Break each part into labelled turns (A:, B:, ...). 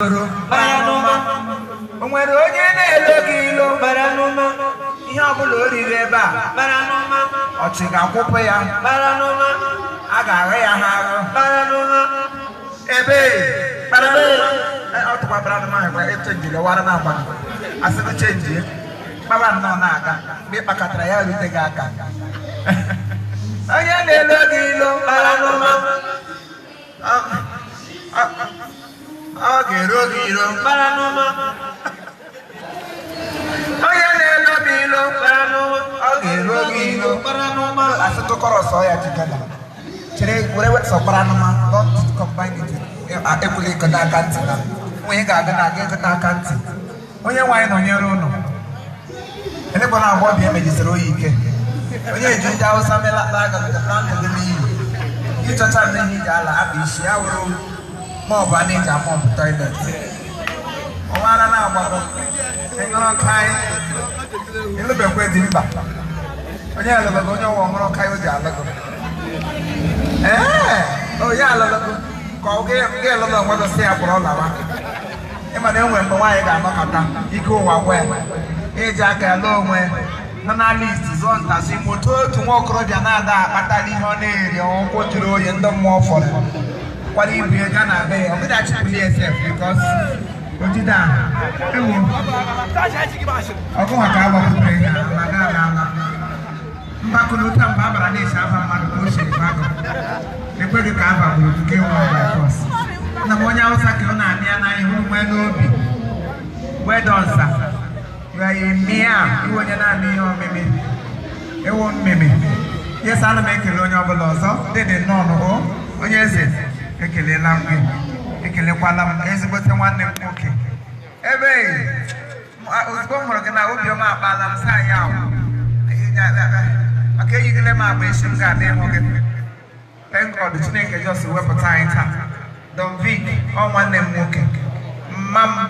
A: O nwere onye na-elo gị ilo? Ihe ọbụla o riri ebe a, ọchị ga-akwụpụ ya. A ga-agha ya ha aghụ. Ebe ọ tụkwabara anụmanụ kwa echenjiri wara na agba asịgo chenji kpaba nnọọ na-aga. Mgbe ị kpakọtara ya rute gị aka. Onye na-elo gị ilo, ọ ga-ero gị iro. Onye na-elo gị ilo, ọ ga-ero gị ilo. Asịgo kọrọsọ ya together. Chere were sọkwara anụma. Don't combine it. Ekwela ịkọta aka ntị na onye ga-aga na-aga ịkọta aka ntị. Onye nwaanyị nọnyere ụnụ elekwana agbọbịa emejisiri oyi ike. Onye eji ndị Awụsa mela na ndụ gị n'iyi ịchọcha mmehie iji ala akpa isi ya wụrụ maọbụ a na-eji amọpụ toilet. Ọwara na-agbagọ ịṅụrụ kaị ịlụbekwe dị mba. Onye alụbego onye ọwa ọhụrụ kaị o ji alụgo. Ee, onye alụlụgo ka ọ ga-elụlụ onwe gị sị ya kpọrọ lawa. Ịma na enwere mgbe nwaanyị ga-anọkọta ike ụwa gwa ya eji aka ya lụọ onwe nọ na list zụọ ntasị moto. Otu nwa okorobịa na-ada akpatala ihe ọ na-eri ụkwụ jụrụ oyi. Ndị mmụọ fọrọ kwara ibu ya gaa na be ya. Ọ gịghị achịpụli esef bikos ojide a ewu ọgụ maka agbapụtara ihe ala ga ala ala mbakụlụta mgbe a bara na-esi afa mmadụ ka o siri gbagọ ekweghị ka aba gburu nke nwa by force. Nna m, onye Awụsa ka ọ na-amị ya n'anya hụrụ nwee n'obi. Well done, sir. You are a mia. Iwe onye na-amị ihe omimi ewu mmemme. Yes, ana m ekele onye ọbụla ọzọ dịdị nnọọ. O onye eze, ekelela m gị, ekelekwala m ezigbote nwanne m nwoke. Ebe ozugbo m hụrụ gị na obiọma akpala m saa ya ahụ maka eyigide m agba esi m ga-abịa ịhụ gị. Thank God, Chineke just wepụta anyị taa. Don Vic, ọ nwanne m nwoke. Mma m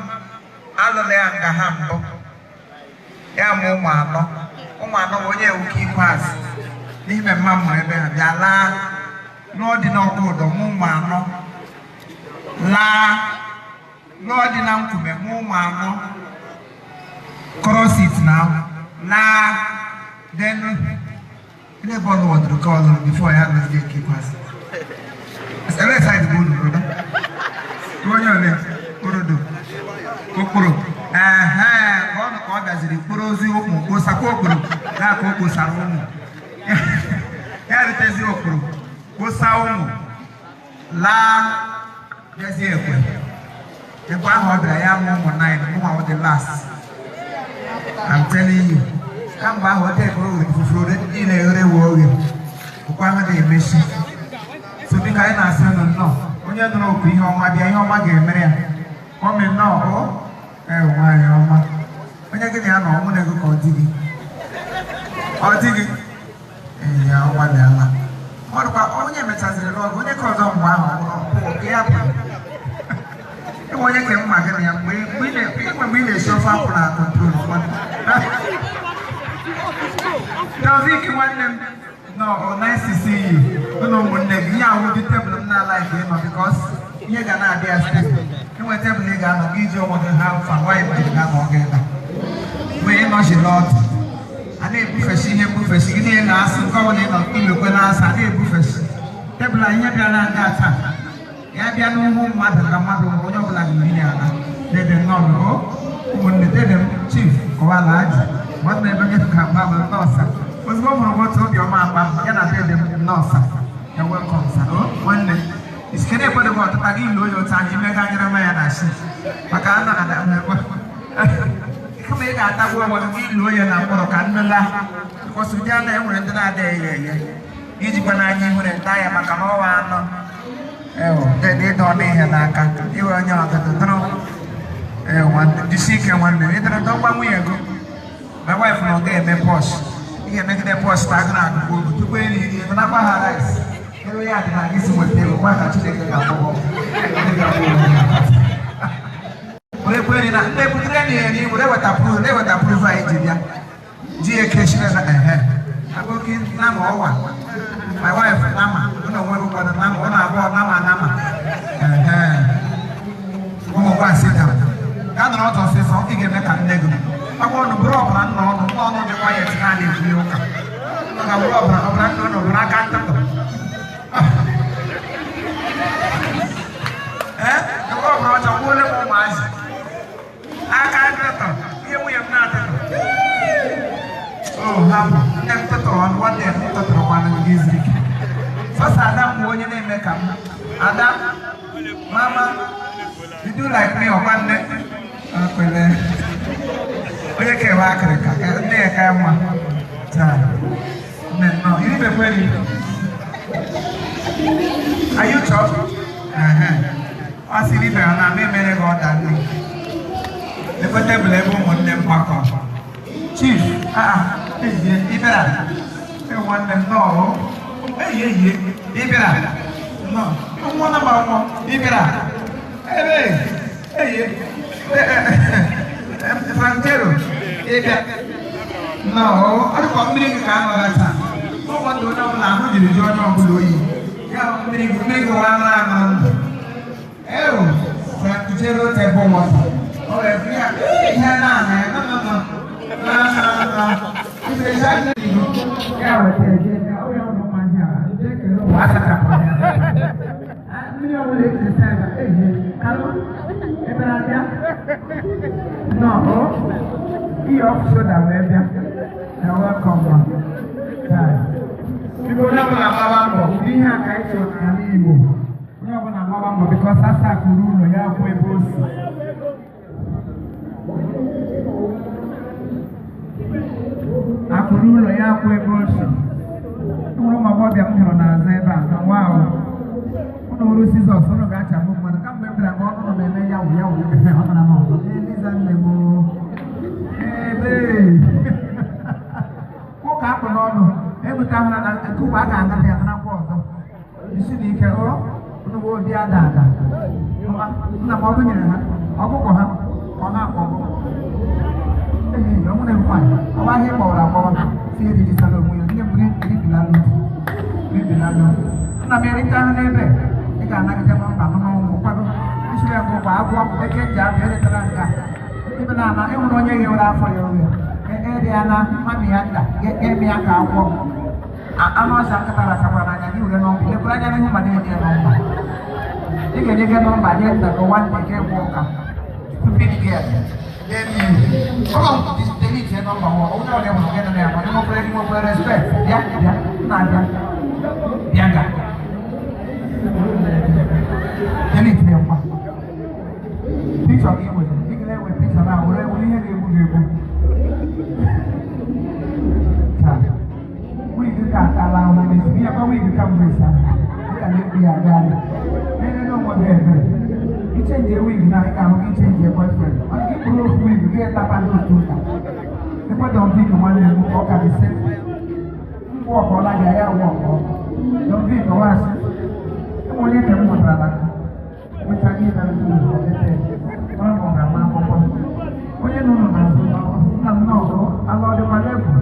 A: alụla ya nga ha mbụ ya mụ ụmụ anọ. Ụmụ anọ bụ onye ewuke ikpeazụ n'ime mma m mụrụ. Ebe ha bịa laa lụọ dị n'ọkụ ụdọ mụ ụmụ anọ, laa lụọ dị na nkume mụ ụmụ anọ. Cross it now. Laa then ebe ọ lụwadoro ka ọ lụrụ before ya lụrụ dị nke ikpeazụ. Ele side bụ unu rodo onye ole orodo okporo ehe ka ọ nọ ka ọ bịaziri mkpụrụ ozi ụmụ kposakwa okporo ya ka o kposara ụmụ ya rutezi okporo kposa ụmụ laa bịazie ekwe. Ekwe ahụ ọ bịara ya mụ ụmụ 9. Mụnwa wụ the last. I'm telling you, kamgbe ahụ o tekoro ifufuru niile eghere ewu oghe okwe ahụ na-emechi. So biko, anyị na-asị unu nnọọ. Onye nụrụ oku ihe ọma bịa, ihe ọma ga-emere ya. Ọmị nnọọ o. Ee, nwaanyị ọma, onye gị na ya nọ ọmụ na-ego ka ọ dị gị, ọ dị gị. Ee, ya ọ gbalịala. Ọ dịkwa onye mechaziri lụọ gị onye ka ọzọ mgbe ahụ ọ pụọ nke ya pụrụ. Enwe onye ka mma gị na ya mgbe mgbe ị na-esi ofe akwụ na control. Dovik nwanne m nọ, nice to see you. Ụnụ ụmụnne gị ihe ahụ dị tebụl m na-ala ike ịnọ because ihe ga na-abịa stable. Enwe tebụl ị ga-anọ gị iji onwe gị ha mfa nwaanyị m jiri ga nọ gị ebe mgbe ị nọchiri ọdụ a na-ebufesi ihe mbufesi gị niile na-asị nke ọbụla ị nọ ilekwe na-asa a na-ebufesi tebụl a. Ihe bịara nga taa ya bịa n'uhu mmadụ ka mmadụ nwụrụ onye ọbụla ga-eri ya ala. Dede nnọọ o ụmụnne dede m. Chief kọwala ajụ nwanne ebe nye ka mba bụ nọọsa. Ozugbo m hụrụ moto obiọma akpa ya na dede m nọọsa ya. Welcome, sir. O nwanne isikere ekwedoghị ọtụta gị ilu onye otu anyị imega anyere ma ya na shi maka anọ na kama ị ga-atagbu onwe gị ilu onye na mkpụrụ ka nnụla because ụdị anụ e nwere ndị na-adịghị eghe eghe ijikwa n'anya ihure nta ya maka na ọwa anụ. Ewo dede, ịdọ ọnụ ihe n'aka iwe onye ọtụtụ dụrụ. Ee nwanne, jisi ike nwanne m. Ịdọrọ dọgba nwunye gị. My wife na ọ ga-eme posh. Ị ga-emegide posh ta agụ na agụgụ ogu tupu eri eri nakwa ha rice ebe ya dị na gị si nweta ego kwa ka Chineke ga-agbọgbọ were kwere na ndị butere na eri were weta proof na-eweta proof anyị ji bịa ji ekechire na ehe aboki nama ọwa. My wife nama ụlọ onwe gị kwado nama ụlọ abụọ nama nama ehe ụmụ. Go and sit down. Gaa nọrọ ọdụ ọsịsọ, ị ga-eme ka nne gị. Agwa ọnụ bụrụ ọbara nna ọnụ, nna ọnụ dị quiet na-adị ekwu ụka. Ọ ga-abụrụ ọbara ọbara nna ọnụ ọbara aka ntatọ. Ee, ebe ọbara ọcha gbuole m ụmụazị. Aka ntatọ, ihe nwunye m na-atatọ. Oh, hapụ, nne m tụtụrụ ọnụ, nwanne m tụtụrụkwanụ gị izu ike. Sọsọ ada m bụ onye na-eme ka m. Ada, mama, you do like me ọkwa nne? Akwele. Onye ka ewe akịrịka, ka nne ya ka mma. Taa, nne nnọọ, iribekwa eri. Are you chop? Ọ sị ibe ya na m emere gị ọda nne. Ebe tebụl ebe ụmụnne m gbakọ. Chief, ejie, ịbịara. Ee, nwanne m nọọ. Eyi eyi, ịbịara. Nnọọ, nwụọ na ma nwụọ, ịbịara. Ebe, eyi, Frankero, ịbịa. Nnọọ, ọ dịkwa mmiri gị ka a nọla taa. Ụgwọ ndụ onye ọbụla ahụ jiri jụọ onye ọbụla oyi. Ya bụ mmiri gị, mmiri gị nwa aṅụrụ aṅụrụ ndụ. Ew, Frankero table water. Ọ bụ ya, ihe na-ana ya, no, no, no. No, no, no. Ibe ya ya wetara gị ya, ọ ya ụmụ nwaanyị a, jee kele ụwa asachapụrụ ya. Mmiri ọbụla ejiri saa ebe, ehi, kalụ, ebere abịa. No, iyi off shoulder wee bịa. Na welcome ma. Taa. Biko onye ọbụla gbaba mbọ, ụdị ihe a ka anyị chọrọ n'ala Igbo. Onye ọbụla gbaba mbọ because asa kụrụ ụlọ ya kwụ ebe o si. Akụrụ ụlọ ya kwụ ebe o si. Enwere ụmụ agbọghọbịa m hụrụ n'azụ ebe a na nwa ahụ. Ụnụ hụrụ sizọs, ụnụ ga-achagbu mmadụ. Kamgbe m bịara ka ọnụ na-eme ya wụ ya wụ ya ọ nara m ọzọ. Eliza nne m oo. Ebe ụka akpụ n'ọnụ ebute ahụ na nke ụgbọ a ga-anata ya narakwa ọzọ. Isi na ike ọ ụnụ bụ obi ada ada. Nna m ọgụ nyere ha ọkụkọ ha ka ọ na-akpọ ọkụkọ. Ee, ọ nwere nwaanyị ọwa ahịa kpọwara akpọwa si erijisala onwe ya nne m ribilalụ ribilalụ. Nna m erite ahụ n'ebe ị ga-anagide nọmba nọ n'ụmụ kwado isiri ya ngụkwa agwọ eke ji abịa eretara nke a. Ebe na-ana ịhụrụ onye ghewere afọ ya oghe erịala mami ya nda ga-eme ya ka agwọ. Anụ ọcha nkịta rachakwara n'anya gị were nọmba ilekwara anya n'ihu ma na-enye ya nọmba. Ị ga-enye gị nọmba nye nda gị nwanne gị gwụ ụka. Stupid girl. Ọlọ delete ya nọmba nwa onye ọbịa nwere gị nọ ya ma nwekwara gị nwekwara respect. Bịa bịa nna bịa bịa ga. Delete ya ngwa. Picture gị nwere ị ga-ewe picture na were were ihe ga-egbu gị egbu. Taa. Wig ka atala ahụ n'isi ihe kwa wig ka mbụ ịsa. Ị ga na-ekpu ya agagharị. Na-elele onwe gị ebere. Ichenji wig na ị ga-ahụ gị chenji boyfriend. Ọ gị kpụrụ ofu wig gị etapa ndị otu ụka. Ekwe Don Vic nwanne m ọ ka dị sef. Ngwa ọkọọla gị ya wụ ọkọ. Don Vic ọwasị. Enwe onye nke m mụtara na nweta ihe na ndị ụlọ elete. Mara ma ọ ga-ama akwụkwọ. Onye nọ n'azụ nna m nọọsụ ala ọ dịkwa level.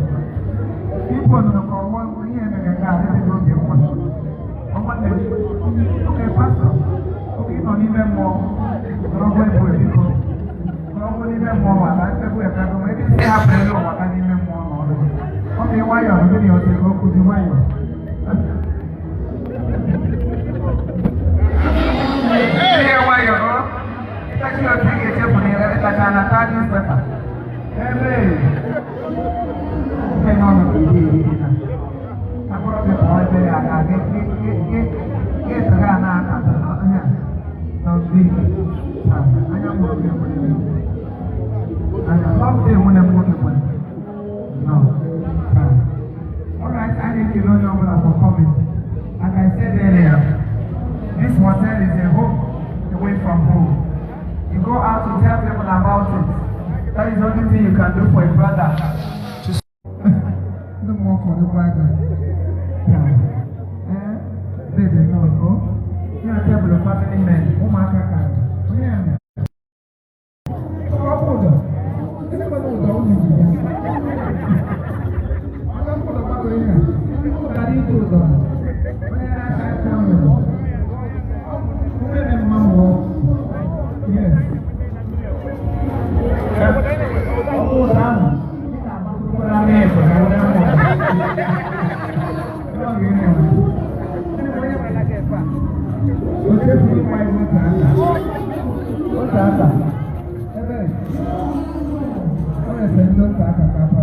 A: Igbo nụrụ ka ọnwa ihe mere nke adịghị n'oge nwa. Nwanne m, oke pastọ, oke ịnọ n'ime mmụọ, nọrọgwa ebu ebiko. Nọrọgwa n'ime mmụọ wala ebu ekago, ebe isi hapụrụ elu ụwa ga n'ime mmụọ n'ọrụ. Ọ bụ nwayọọ, gịnị otu okwu dị nwayọọ. Ihe nwayọọ, ịtachi otu ị ga-echefu na ịtacha na taa newspaper. Ebe ihe n'ọnọdụ iri iri na. Akpọrọ gị pụọ ebe ya ga gị gị tụrụ a na-aka ihe n'obi taa anya m obi nwere anya lọbụ enwere m nwoke nwere no taa. All right, I na-ekele onye ọbụla for coming. Like I said earlier, this hotel is a home away from home. You go out to tell people about it. That is the only thing you can do for a brother. Ndị mmụọ fọdụkwa aka. Ee, dede nọ, o. Ya tebụl family men, ụmụaka ka onye ya mere. Ọ bụ ụdọ. Ndị nwere ụdọ ụmụ ji ya. Ọ bụ ụdọ gbagoro ihe a. Ọ gara ije ụdọ. Onye na-aka aka nwere. Onye na-eme mma mmụọ. Yes. Ịkwa iwu otu aka. Otu aka. Ebe. O nwere ndị otu aka ka afọ.